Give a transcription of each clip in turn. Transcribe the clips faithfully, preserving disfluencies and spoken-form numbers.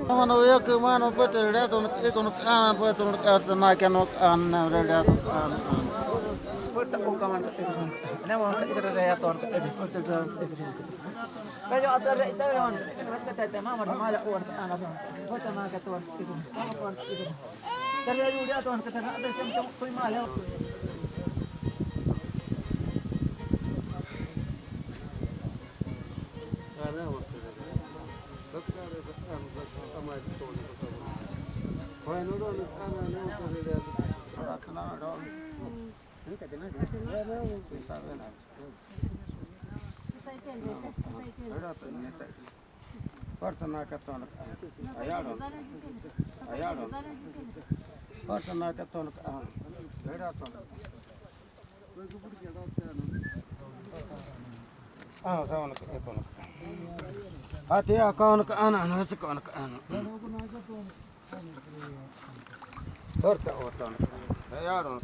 Mano, yo que mano, pues te le to, y con ana, pues son carta na que no ana, le to ana. Puerta o caman, ne van que te le to. Pero a tu re, te van, te vas que te mama, mala o ana. Puerta na que to. Tare ruri atu ana katara, ate siam tau kui male. Pata na ka tona ka. Ayaro. Ayaro. Pata na ka tona ka. Ayaro tona. Ah, sa ona ka tona ka. Ate a ka ona ka ana, na sa ka ona ka ana. Pata o tona ka. Ayaro.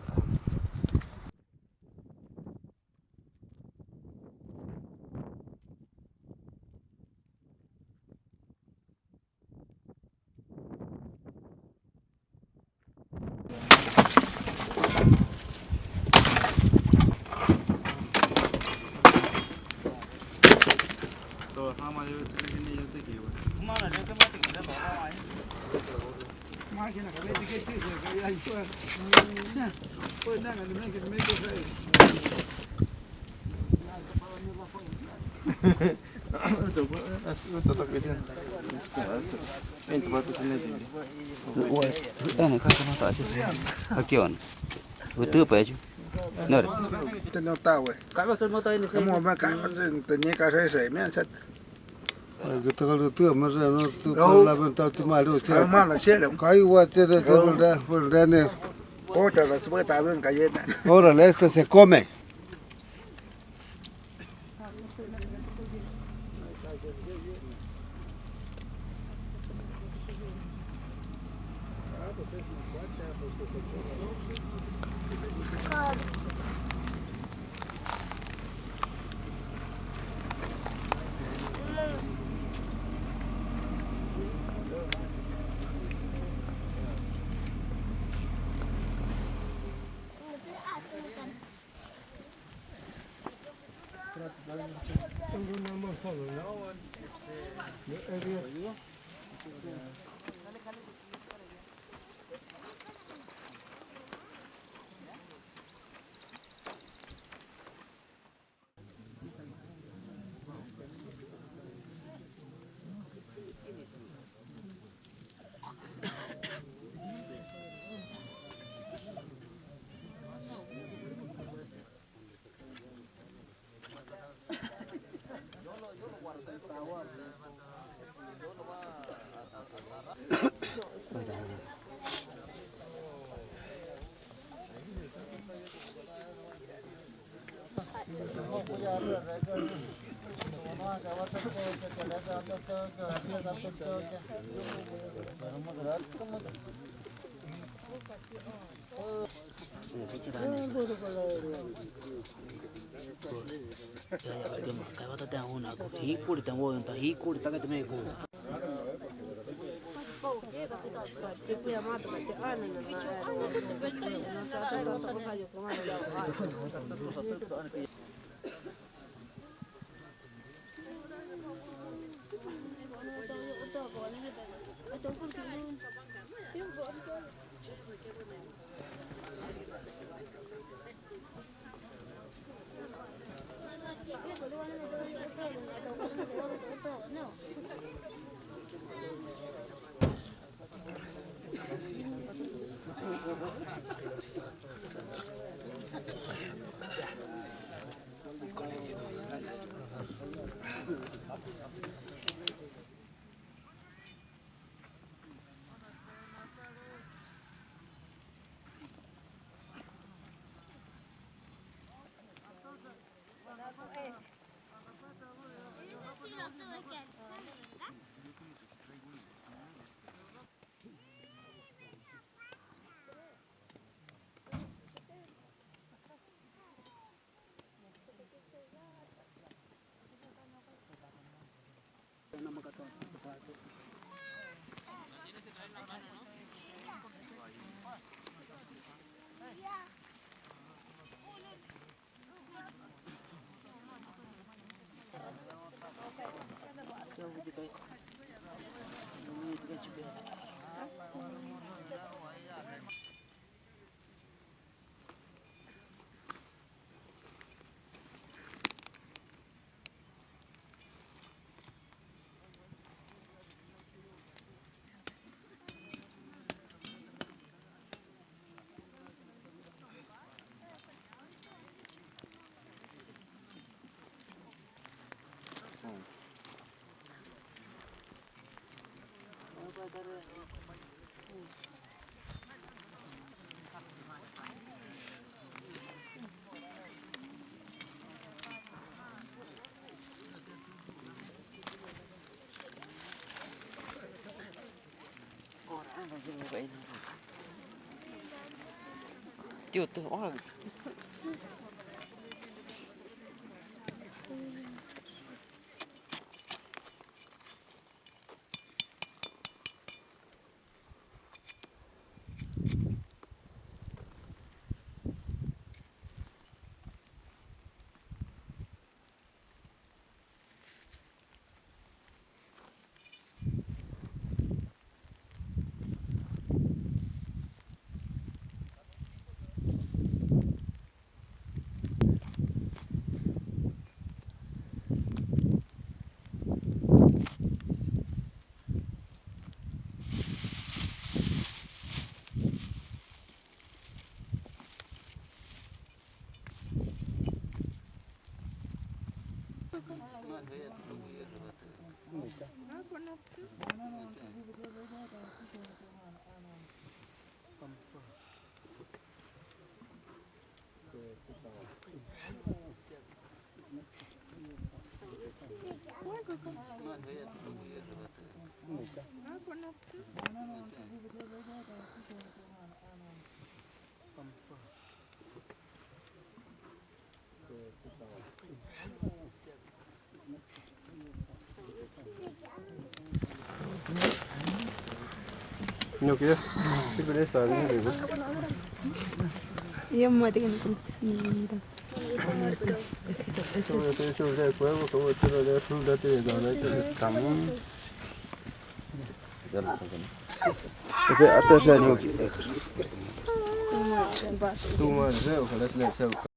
Akio. Utɨpa echu. Nore. Te no tawe. Kamo me ka se te ni ka se se me se. Ai, ke takarɨtɨa más o menos, tú puedes lamentar tu madre, o sea, hermano, chévere. Kai wa te de, de verdad, verdad, ne. Otra la se puede también cayena. Órale, este se come. Hikuri te mou, ta hikuri ta ka te mei ku. Tiutu, oha. Iya, mate kan. Eso es el fuego, todo el tiro de azul, de azul, de azul. Ese, hasta ese año. Too much, eh, ojalá se le sea.